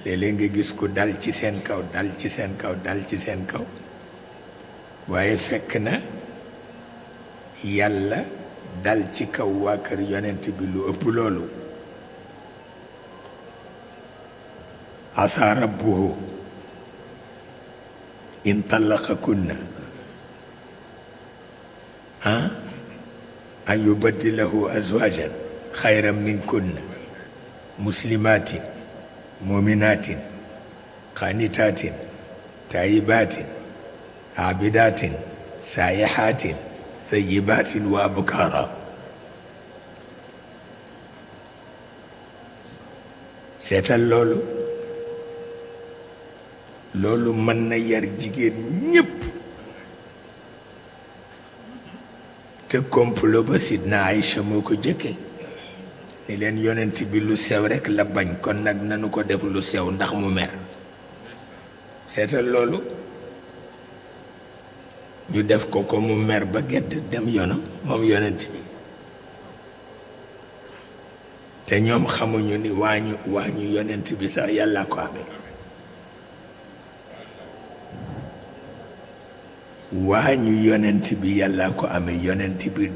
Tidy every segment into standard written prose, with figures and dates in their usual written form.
léeg-léeg nga gis ku dal ci seen kaw dal ci seen kaw dal ci seen kaw waaye fekk na yàlla dal ci kaw waa kër yonent bi lu ëpp loolu asa rabbuhu in talaqakunna an yubaddilahu azwajan xayran minkunna muslimatin muminatin qanitatin tayyibatin abidatin sayihatin thayyibatin wa abkara seetal loolu mën na yar jigéen ñépp te complot ba Sidna Aïcha moo ko jëkke ni leen yonent bi lu sew rekk la bañ kon nag nanu ko def lu sew ndax mu mer seetal loolu ñu def ko ko mu mer ba gedd dem yoonam moom yonent bi te ñoom xamuñu ni waañu yonent bi sax yàlla ko amee waañu yonent bi yàlla ko amee yonent bi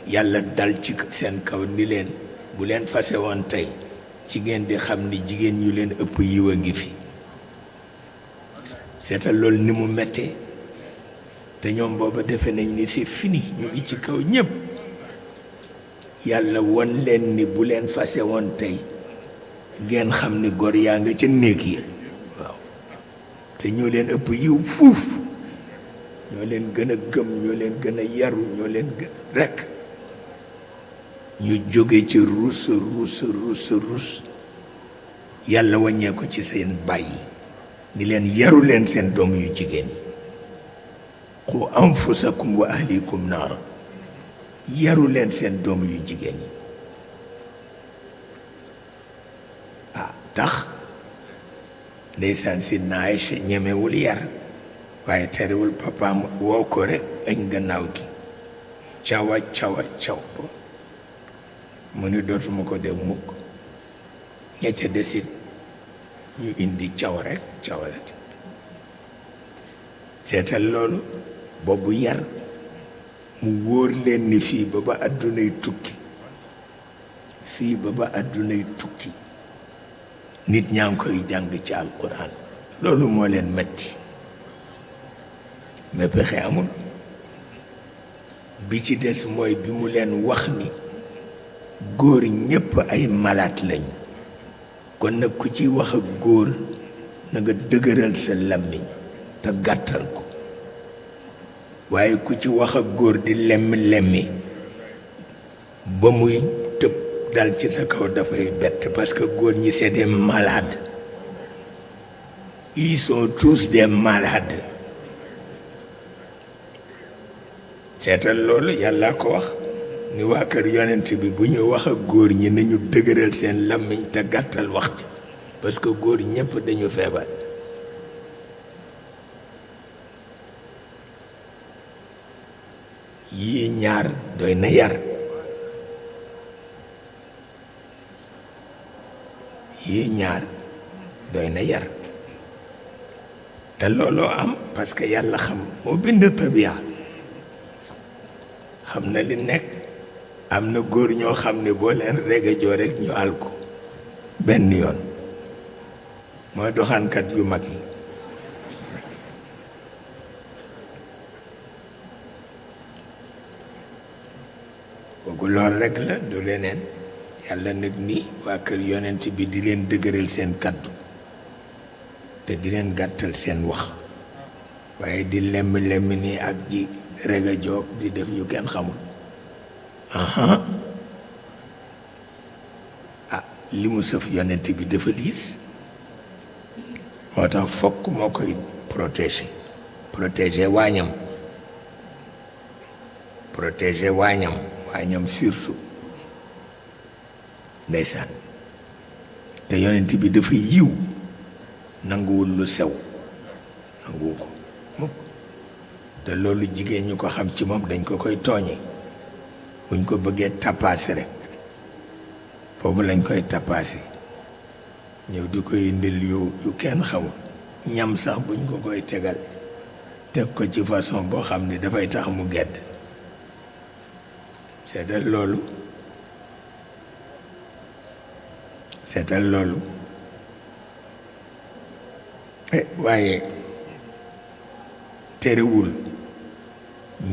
yàlla dal ci seen kaw ni leen bu leen fase woon tey ci ngeen di xam ni jigéen ñu leen ëpp yiw a ngi fi seetal loolu ni mu mettee te ñoom booba defe nañ ni c'est fini ñu ngi ci kaw ñépp yàlla won leen ni bu leen fase woon tey ngeen xam ni góor yaa nga ca néeg yi waaw te ñoo leen ëpp yiw fuuf ñoo leen gën a gëm ñoo leen gën a yaru ñoo leen gën rekk ñu jóge ci rus yàlla wàññee ko ci seen bàyyi ni leen yaru leen seen doom yu jigéen yi qu anfusakum wa ahlikum naara yaru leen seen doom yu jigéen yi tax ndeysaan Sidna Aïcha ñemewul yar waaye terewul papaam woo ko rek añ gannaaw gi caw ba mu ni dootuma ko dem mukk ña ca desit ñu indi caw rek seetal loolu boobu yar mu wóor leen ni fii ba àddunay tukki nit ñaa ngi koy jàng ci alquran loolu moo leen metti mais pexe amul bi ci des mooy bi mu leen wax ni góor ñépp ay malaat lañu kon nag ku ci wax ak góor na nga dëgëral sa làmmiñ te gàttal ko waaye ku ci wax ak góor di lemmi ba muy tëb dal ci sa kaw dafay bett parce que góor ñi c'est des malades ils sont tous des malades seetal loolu yàlla ko wax ni waa kër yonent bi bu ñu wax ak góor ñi nañu dëgëral seen làmmiñ te gàttal wax ci parce que góor ñépp dañu feebar yii ñaar doy na yar te looloo am parce que yàlla xam moo bind tabia xam na li nekk am na góor ñoo xam ne boo leen regajoo rek ñu àl ko benn yoon mooy doxaankat yu mag yi kooku lool rek la du leneen yàlla nag ni waa kër yonent bi di leen dëgëral seen kaddu te di leen gàttal seen wax waaye di lemm ni ak ji rega joog di def yu kenn xamul li mu sëf yonent bi dafa diis moo tax fokk moo koy protéger waañam surtout ndeysaan te yonent bi dafa yiw nanguwul lu sew nanguwu ko mukk te loolu jigéen ñu ko xam ci moom dañ ko koy tooñe buñ ko bëggee tappaase rek foofu lañ koy tappaase ñëw di koy indil yu kenn xamul ñam sax buñ ko koy tegal teg ko ci façon boo xam ne dafay tax mu gedd seetal loolu waaye terewul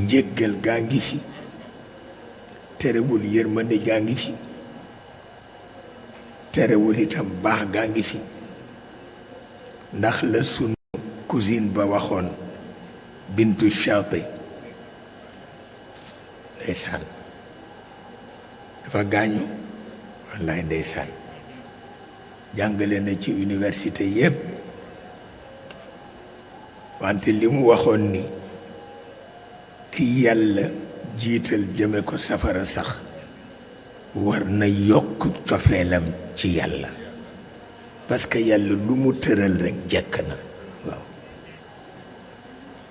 njéggal gaa ngi fi terewul yërmande gaa ngi fi terewul itam baax gaa ngi fi ndax la sunu cousine ba waxoon bintu Chaati ndeysaan dafa gaañu wallaay ndeysaan jàngale na ci université yépp wante li mu waxoon ni ki yàlla jiital jëme ko safara sax war na yokk cofeelam ci yàlla parce que yàlla lu mu tëral rekk jekk na waaw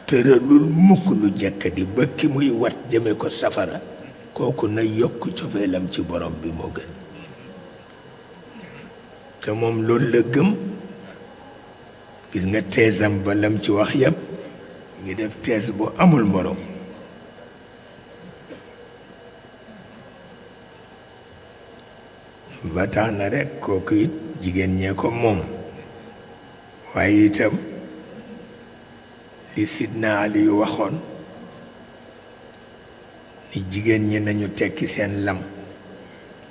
tëralul mukk lu jekk di ba ki muy wat jëme ko safara kooku na yokk cofeelam ci borom bi moo gën te moom loolu la gëm gis nga teesam ba lam ci wax yépp ngi def tees bu amul morom ba tax na rekk kooku it jigéen ñee ko moom waaye itam li Sidna Ali yu waxoon ni jigéen ñi nañu tekki seen lam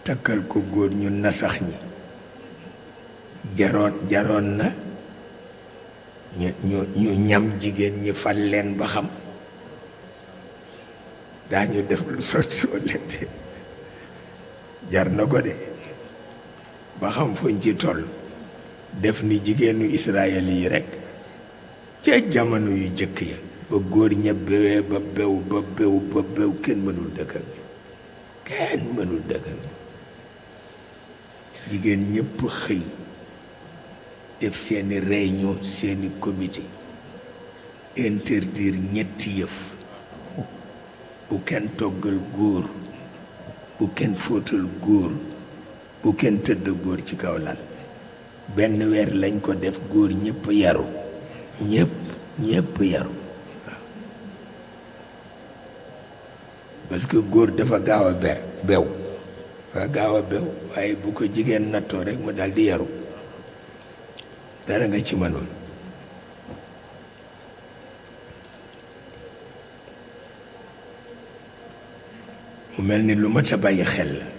takkal ko góor ñu nasax ñi jaroon na ñu ñam jigéen ñi fal leen ba xam daañu def lu sotti walla de jar na ko de ba xam fuñ ci toll def ni jigéenu Israël yi rekk ca jamono yu jëkk ya ba góor ña bewee ba bew kenn mënul dëkkal jigéen ñépp xëy def seeni réunion seeni comité interdire ñetti yëf bu kenn toggal góor bu kenn fóotal góor bu kenn tëdd góor ci kaw lal benn weer lañ ko def góor ñépp yaru ñépp yaru waaw parce que góor dafa gaaw a bew waaye bu ko jigéen nattoo rek mu daldi yaru dara nga ci mënul mu mel ni lu mat a bàyyi xel la